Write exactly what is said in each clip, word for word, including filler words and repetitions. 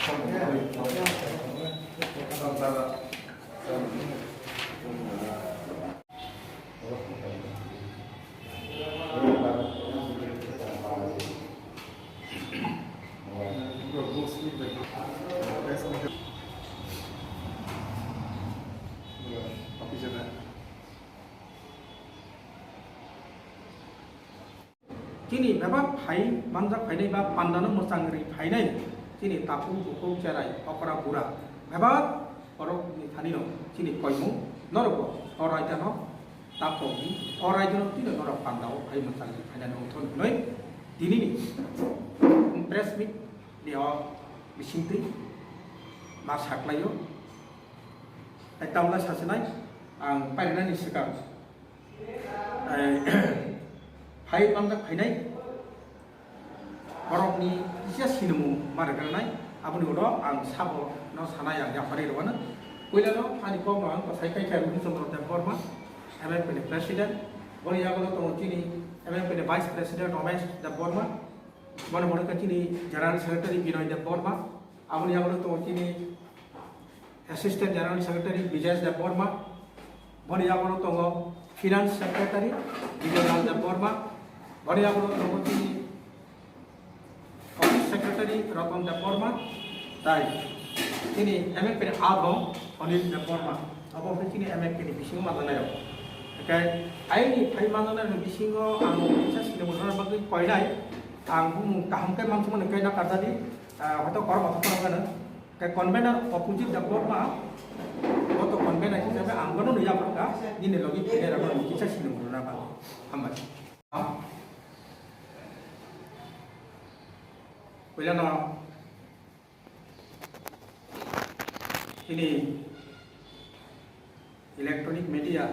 Chini bebak phai manjak phainai ba pandano mwchang ri phainai chini takhuk bukhuk cherai okra bura bebak borokni thanino chini koimung norokbo o raidano tapokdi, o raidano tino norok pandao phai mwchang ri phainani ongthon hwnwi dinini press meet ni o bisingtwi ma saklaio. Ekta wngkha sasinai ang painani swkang. Ai, phai manjak phainai borokni kisa sinimung ma rwkranai, aboni ulo ang sabo no sanai ang yaphari rwano. Puilano ani kokno ang kwsai kaitor Ruhi Chandra Debbarma, M M P ni President, boni yagulo tongo chini M M P ni Vice President Ramesh Debbarma, boni boni khe chini General Secretary Binoy Debbarma, aboni yagulo tongo chini Assistant General Secretary Bijesh Debbarma, boni yagulo tongo Finance Secretary Bijoy Lal Debbarma, boni yagulo tongo chini Office Secretary Ratan Debbarma, tai chini M M P ni adong Anil Debbarma, abo khe chini M M P ni bisingo manjanai rok. Hwnkhe aini phai manjanai rok bisingo ang kisa sinimung bagwi koinai, ang bumung kaham khe mansukmani khe nakarjadi, ah, hoito kormo thokno gana. Khe convener opposite Debbarma, bo to convener hisabe ang bono nui yaphang kha, nini logi phai rwna kisa sinimung rwna ba. Hambai. Puilano chini electronic media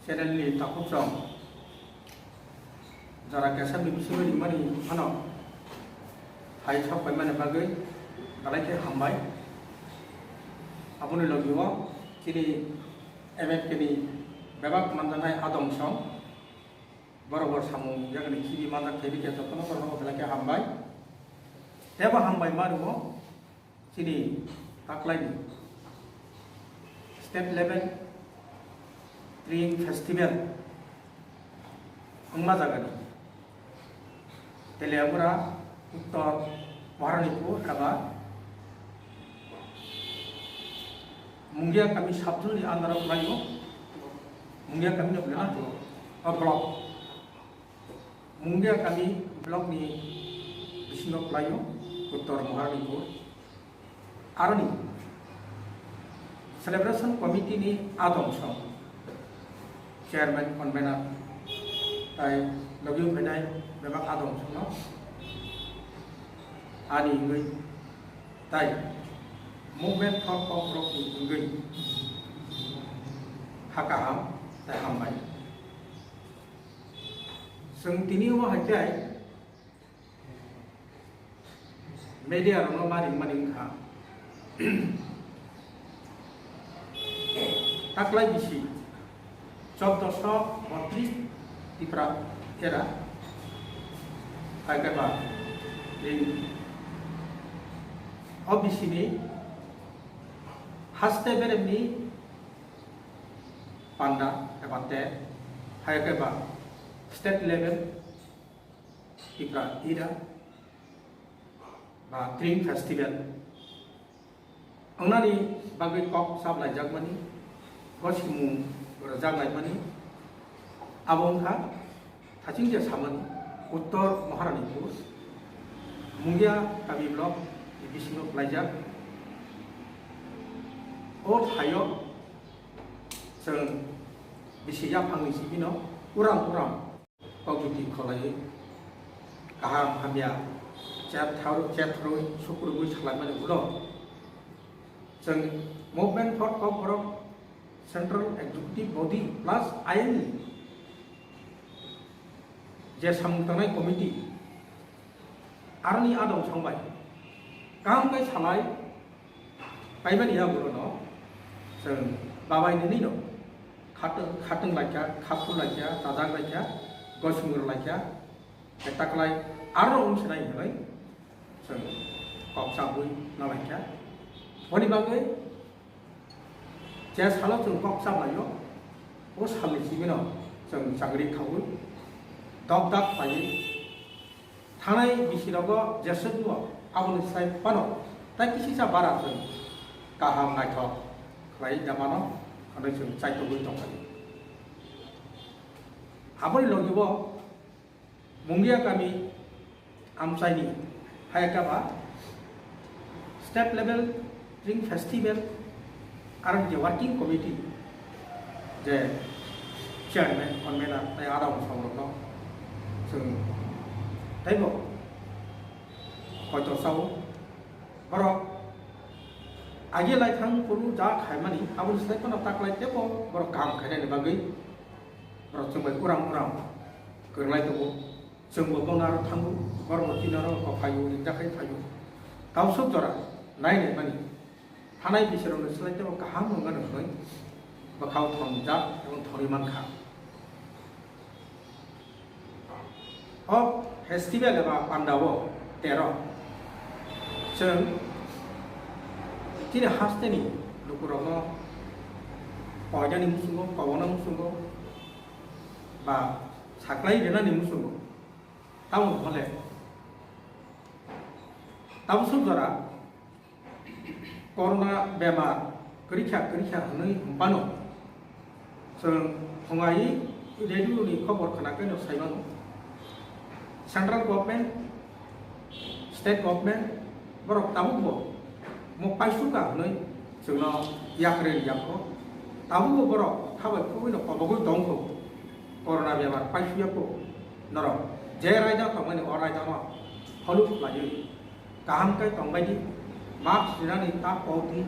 channel ni takhuk rok jora kesam ni bisingo rimani phano hai sok paimani bagwi belai khe hambai. Aboni logi o chini M F K ni bebak manjaknai adong song borok bo samung yagani khibi manjak khe bikhe jotono borok no belai khe hambai. Tebo hambai ma rwo. Chini taklaini state level Tring Festival wngma jagani Teliamura, Uttor Maharanipur eba Mungia kami subzone ni under o khlaio. Mungia kami no khlaina o block. Mungia kami block ni bisingo khlaio, Uttor Maharanipur. Aroni celebration committee ni adong song chairman, convener tai logi phainai bebak adong song no ani wngwi tai movement for cockroach ni wngwi ha kaham tai hambai. Chwng tini o hai khe media rokno ma ringmani wngkha. Taklai bisi chauddosho botris Tipra era hai khe ba ring o bisi ni haste beremni panda eba te hai khe ba state level Tipra era ba Tring Festival wngnani bagwi kok chaplaijakmani, gosimung rwjaklaimani, abo wngkha thachingje samani Uttor Maharanipur, Mungia kami block ni bisingo khlaijak. O thaio chwng bisi yaphangni simi no uram uram kok biti kholaiwi kaham hamya chat thar-, chat tharwi sukurubwi salaimani ulo chwng Movement for Kokborok Central Executive Body plus ayang ni je samung tangnai committee aroni adong songbai kaham khe salai paimani yagulono chwng babai nini no khatwng, khatwng laikha, khaphu laikha, chajak laikha, gosimung laikha, taklai aro wng sinai hinwi chwng kok chabwi nalaikha. Boni bagwi je salo chwng kok chablaio, o salni simi no chwng chakri khaui dok dak paiwi thanai bisirogo jeswkno aboni sai phano tai kisisa bara chwng kaham naithok khlai da mano, hwnwi chwng chaitogwi tongkha. Aboni logibo Mungia kami amchaini hayakaba state level Dream Festival aro je working committee je chairman, convener tai adong songrokno chwng taibo koito sao borok agi lai thang phuru ja khaimani aboni slai phano taklai tebo borok kaham khainani bagwi borok chwngbai uram uram kwrwlai tongo. Chwngbo bono aro thango, borokno tini oro kok phaio, ringjak khai phaio. Tabuk sok jora nai nai mani. Thanai bisirokno swlai tebo kaham wngmano hwnwi bwkhao thongjak ebo thongwi mankha. O festival eba pandao tero chwng chini hasteni lukurokno koinani muchungo, kobokna muchungo ba saklai rwnani muchungo. Tamoni hole tabuk sok jora corona bemar kwrwikha kwrwikha hwnwi hwnphano chwng phungai radio ni khobor khna khe no sai mano. Central government, state government borok tabuk bo mo paisuka hwnwi chwngno yakrwi yakho. Tabuk bo borok khabai khobwi no kobogwi tongkho. Corona bemar paisuya kho norok je raida tongmani o raida no follow khlaiwi kaham khe tongbai di, mask rinani ta pok di,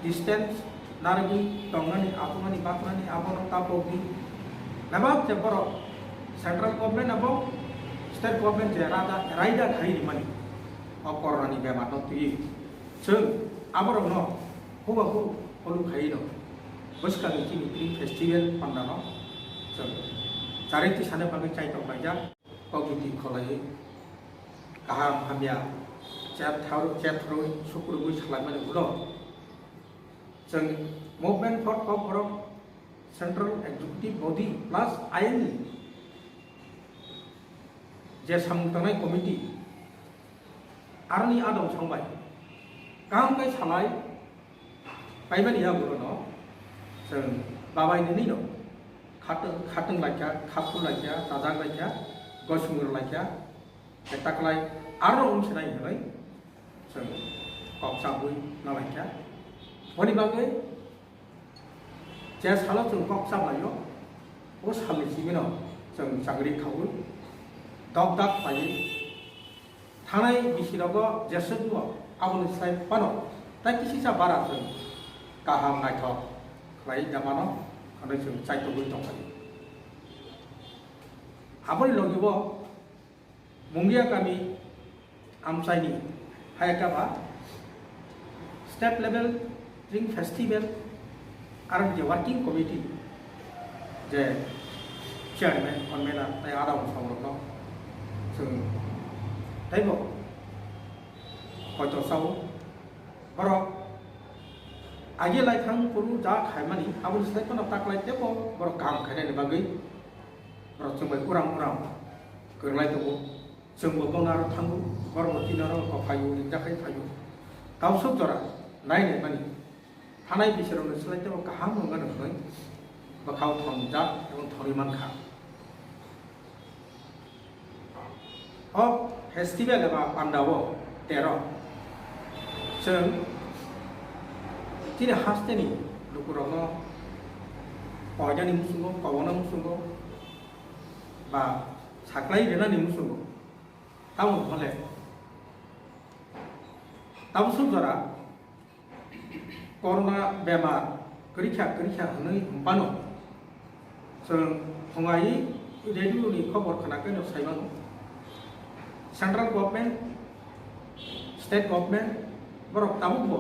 distance narwgwi tongnani, aphunani, baknani abono ta pok di. Bebak je borok central government abo state government je raida, raida khai rimani o corona ni bemar no twiwi chwng aborok no hubahu follow khai no bwskang ni chini Dream Festival panda no chwng chariti sana bagwi chaitok laijak. Kok biti kholaiwi kaham hamya chat thar-, chat tharwi sukurubui salaimani ulo chwng Movement for Kokborok Central Executive Body plus ayang ni je samung tangnai committee aroni adong songbai kaham kai salai paimani yagulono chwng babai nini no khatwng, khatwng laikha, khaphu laikha, chajak laikha, gosimur laikha, tei taklai aro wng sinai hinwi chwng kok chabwi nalaikha. Boni bagwi je salo chwng kok chablaio, o salni simi no chwng chakri khaui dok dak paiwi Thanai bisirogo jeswkno aboni sai phano tai kisisa bara chwng kaham naithok khlai da mano, hwnwi chwng chaitogwi tongkha. Aboni logibo Mungia kami amchaini hayakaba state level Dream Festival aro je working committee je chairman, convener tei adong songrokno chwng teibo koito sao borok agi lai thang phuru ja khaimani aboni slai phano taklai teibo borok kaham khainani bagwi borok chwngbai uram uram kwrwlai tongo. Chwngbo bono aro thango, borokno tini oro kok phaio, ringjak khai phaio. Tabuk sok jora nai nai mani. Thanai bisirokno swlai teibo kaham wngmano hwnwi bwkhao thongjak ebo thongwi mankha. O festival eba pandao tero chwng chini hasteni lukurokno koinani muchungo, kobokna muchungo ba saklai rwnani muchungo. Tamoni hole tabuk sok jora corona bemar kwrwikha kwrwikha hwnwi hwnphano chwng phungai radio ni khobor khna khe no sai mano. Central government, state government borok tabuk bo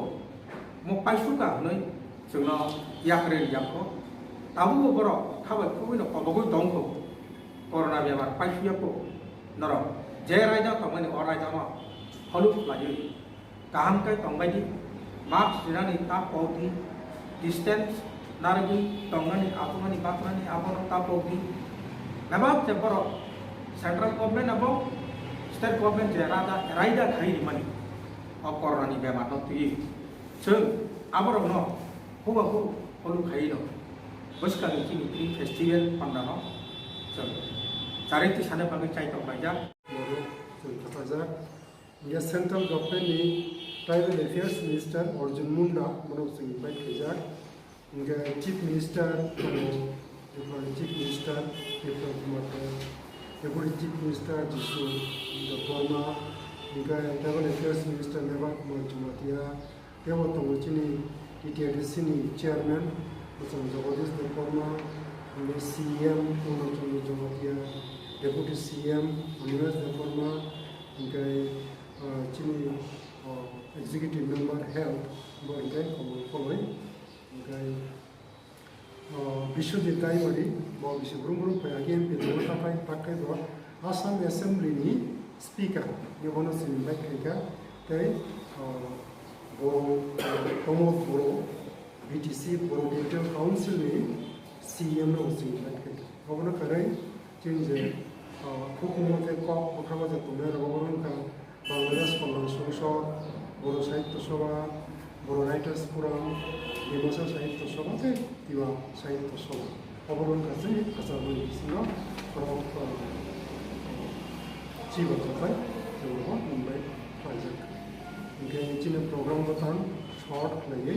mo paisuka hwnwi chwngno yakrwi yakho. Tabuk bo borok khabai khobwi no kobogwi tongkho. Corona bemar paisuya kho norok je raida tongmani o raida no follow khlaiwi Kaham khe tongbai di, mask rinani ta pok di, distance narwgwi tongnani, achuknani, baknani abono ta pok di. Bebak je borok central government abo state government je raida, raida khai rimani o corona ni bemar no twi. Chwng aborokno hubahu follow khai no bwskangni chini Pre Festival panda no chwng charikti sana bagwi chai tong laijak. Borok chwng kwchajak. Hingke central government ni tribal affairs minister Arjun Munda bono chwng invite khaijak. Hingke chief minister tongo, Tripura ni chief minister Biplab Kumar Deb, deputy chief minister Jisnu Debbarma, hingke tribal affairs minister Mevar Kumar Jamatia, tebo tongo chini T T R D C ni chairman Mwchang Jagadish Debbarma, hingke C M Purna Chandra Jamatia, deputy C M Animesh Debbarma, hingke ah, chini, ah, executive member health bo hingke Komol Koloi, hingke, ah, Biswajit Daiwari bo bisi brum brum phai agi M P tongo, takhai takhai bo Assam Assembly ni speaker ni bono chini invite khaikha, tei, ah, Boro, ah, Pramod Boro, B T C Boro Digital Council ni C M no chini invite khaikha. Obono kwrwi chini je, ah, hukumu tei kok bwkha baja tongnai rok obono wngkha Bangladesh Kalyan Songsad, Boro Sahitya Sabha, Boro Writers Forum, Dimasa Sahitya Sabha tei Tiwa Sahitya Sabha. Obono wngkha chini kwchajak ni bisingo borok, ah, chiba chapai chwngno invite khlaijak. Hingke chini program bo tang short khlaiwi,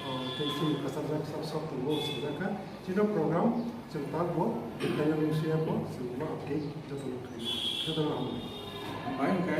ah, tei chini kwchajak sak sak tongo swijak kha. Chini program chwng tak bo, khaina mungsuya bo, chwng bo update jotono khaina. Jotono hambai. Hambai, hingke.